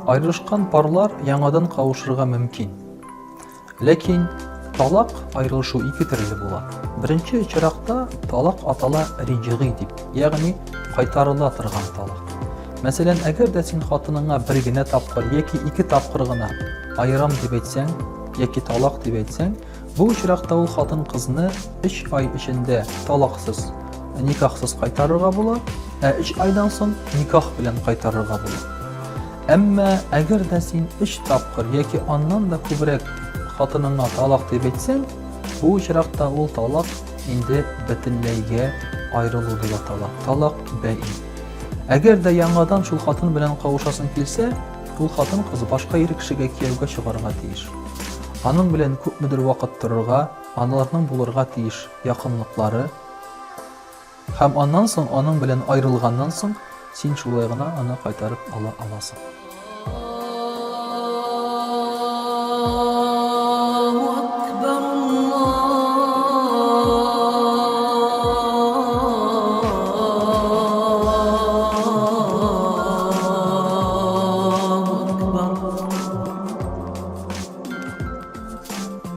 Аерылышкан парлар яңадан кавышырга мөмкин. Ләкин талак аерылышу ике төрле була. Беренче очракта талак атала риҗгый дип, ягъни кайтарыла торган талак. Мәсәлән, әгәр дә син хатыныңа бер генә тапкыр яки ике тапкыр гына аерам дип әйтсәң, яки талак дип әйтсәң, бу очракта ул хатын-кызны 3 ай эчендә талаксыз, никахсыз кайтарырга була, ә 3 айдан соң никах белән кайтарырга була. Әмма әгәр дә син 3 тапкыр яки аннан да күбрәк хатыныңа талак дип әйтсәң, бу очракта ул талак инде бөтенләйгә аерылу дип атала. Талак бәин. Әгәр дә яңадан шул хатын белән кавышасың килсә, ул хатын-кыз башка ир кешегә кияүгә чыгарга тиеш. Аның белән күпмедер вакыт торырга, аларның булырга тиеш якынлыклары. Һәм аннан соң, аның белән аерылганнан соң, син шулай гына аны кайтарып ала аласың.